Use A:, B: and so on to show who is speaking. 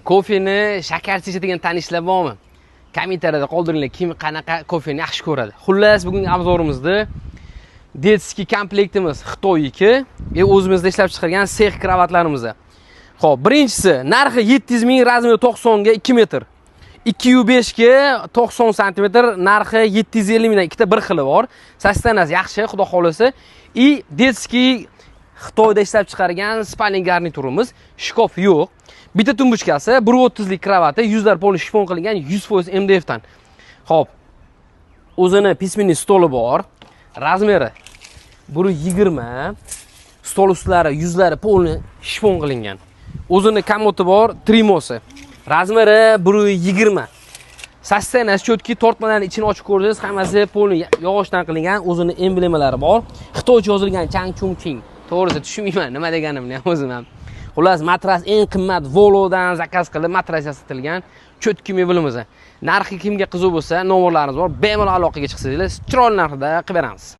A: Kofeni shakarsiz ichadigan tanishlar bormi? Kommentariyada qoldiringlar, kim qanaqa kofeni yaxshi ko'radi. Xullas, bugungi обзор imizda детский komplektimiz Xitoyniki, o'zimizda ishlab chiqargan sex kravatlarimiz. Xo'p, birinchisi narxi 700 ming, размер i 90 ga 2 metr. 2,5 ga 90 santimetr, narxi 750 mingdan, ikkita bir xili bor. Состояние si yaxshi, xudo xolasa. И детский Xitoyda ishlab chiqargan спальный garniturimiz, shkaf yo'q. Bitta tumbuchkasi, 1.30 lik kravati, yuzlar полный shifon qilingan, 100% MDF dan. Xo'p. O'zini письменный stoli bor. Размер i 1.20. Stol ustlari, yuzlari полный shifon qilingan. O'zini komodi bor, trimosi. Размер i 1.20. Состояние si чёткий, tortmalarni ichini ochib ko'rsangiz, hammasi полный yog'ochdan qilingan, o'zini emblemalari bor. Xitoycha yozilgan Chang Chung Ching. To'g'risi tushunmayman nima deganimni ham o'zim ham. Xullas, matras eng qimmat Volodan заказ qilib matras yasatilgan чёткий mebelimiz. Narxi kimga qiziq bo'lsa, nomerlarimiz bor. Bemalol aloqaga chiqsanglar, chiroyli narxda qilib beramiz.